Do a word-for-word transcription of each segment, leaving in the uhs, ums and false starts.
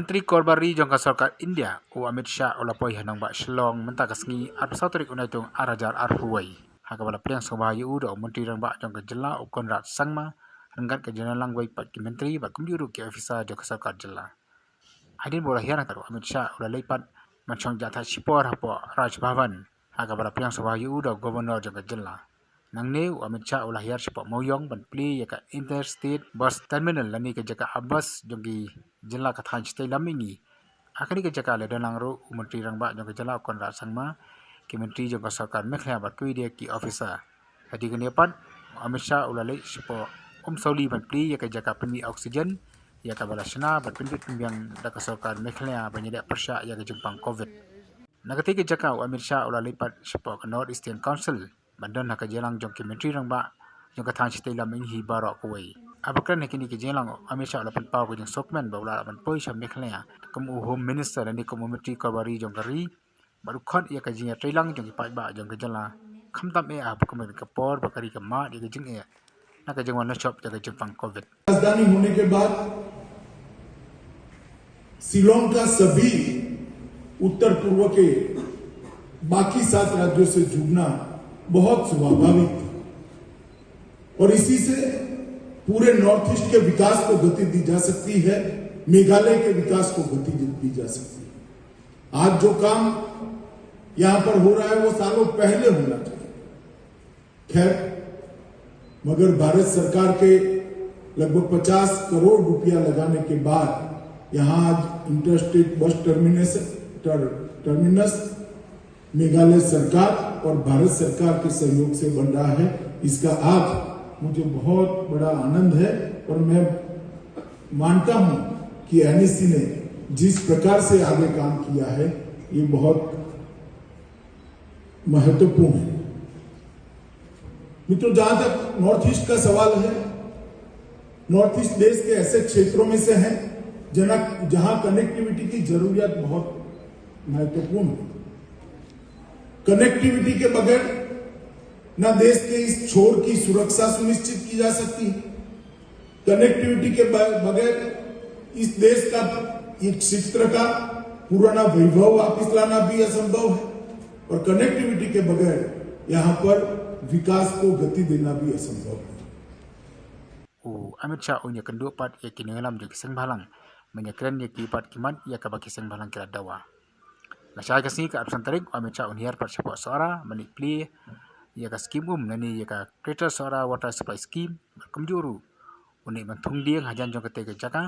Myntri Korbari jong ka Sorkar India, u Amit Shah, u la poi ha nongbah Shillong mynta ka sngi, arphew saw tarik u Naitung ar hajar arphew wei, ha kaba la pdiang sngewbha ïa u da u Myntri Rangbah jong ka jylla, u Conrad Sangma, ryngkat ka jingïalang wei pat ki myntri bad kumjuh ruh ki officer jong ka sorkar jylla. Hadien ba u la hiar, u Amit Shah u la leit pat ban shong jahthait shipor hapoh Raj Bhavan, ha kaba la pdiang sngewbha ïa u da u Governor jong ka jylla. Nangne u Amit Shah u la hiar shapoh Mawiong ban plie ïa ka Interstate Bus Terminal lane ka jaka ap bus jong ki jylla ka thaiñ shatei lam mihngi. Ha kane ka jaka la don lang ruh u Myntri Rangbah jong ka jylla, u Conrad Sangma, ki myntri jong ka sorkar Meghalaya bad kiwei de ki officer. Hadien kane pat, u Amit Shah u la leit shapoh Umsawli ban plie ïa ka jaka pynmih oxygen ïa kaba la shna bad pynbit pynbiang da ka sorkar Meghalaya ban ïaleh pyrshah ïa ka jingpang Covid. Na katei ka jaka u Amit Shah u la leit pat shapoh ka North Eastern Council ban don ha ka jingïalang jong ki Myntri Rangbah jong ka thaiñ shatei lam mihngi baroh kawei. Haba kren ha kine ki jingïalang, u Amit Shah u la pynpaw ka jingsngewkmen ba u lah ban poi sha Meghalaya kum u Home Minister lane kum u Myntri Korbari jong ka ri, bad u khot ïa ka jingïatreilang jong ki paidbah jong ka jylla, khamtam eh ha ka por ba ka ri ka mad ïa ka jingeh na ka jingwan lashop ïa ka jingpang Covid. राजधानी होने के बाद शिलोंग का सभी उत्तर पूर्व के बाकी सात राज्यों से जुड़ना बहुत स्वाभाविक था और इसी से पूरे नॉर्थ ईस्ट के विकास को गति दी जा सकती है, मेघालय के विकास को गति दी जा सकती है। आज जो काम यहाँ पर हो रहा है वो सालों पहले होना चाहिए। खैर, मगर भारत सरकार के लगभग पचास करोड़ रुपया लगाने के बाद यहाँ आज इंटरस्टेट बस टर्मिनेशन टर, टर्मिनस मेघालय सरकार और भारत सरकार के सहयोग से बन रहा है। इसका आज मुझे बहुत बड़ा आनंद है और मैं मानता हूं कि एनईसी ने जिस प्रकार से आगे काम किया है, ये बहुत महत्वपूर्ण है। मित्रों, जहां तक नॉर्थ ईस्ट का सवाल है, नॉर्थ ईस्ट देश के ऐसे क्षेत्रों में से है जहां जहां कनेक्टिविटी की जरूरत बहुत महत्वपूर्ण है। कनेक्टिविटी के बगैर ना देश के इस छोर की सुरक्षा सुनिश्चित की जा सकती है, कनेक्टिविटी के बगैर इस देश का इस क्षेत्र का पुराना वैभव वापस लाना भी असंभव है और कनेक्टिविटी के बगैर यहाँ पर विकास को गति देना भी असंभव है। U Amit Shah un ïakynduh pat ïa ki nongïalam jong ki sengbhalang ban ïakren ïa ki pat ki mat ïa kaba ki sengbhalang ki la dawa. Lashai ka sngi ka arphew san tarik, u Amit Shah un hiar pat shapoh Sohra ban leit plie ïa ka skim um lane ïa ka Greater Sohra Water Supply Scheme bad kumjuh ruh un leit ban thung dieng hajan jong katei ka jaka.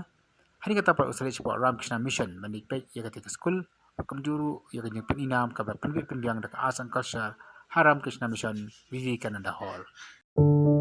Hadien kata pat u sa leit shapoh Ramakrishna Mission ban leit peit ïa katei ka skul bad kumjuh ruh ïa ka jingpyni nam kaba pynbit pynbiang da ka Arts and Culture ha Ramakrishna Mission, Vivekananda Hall.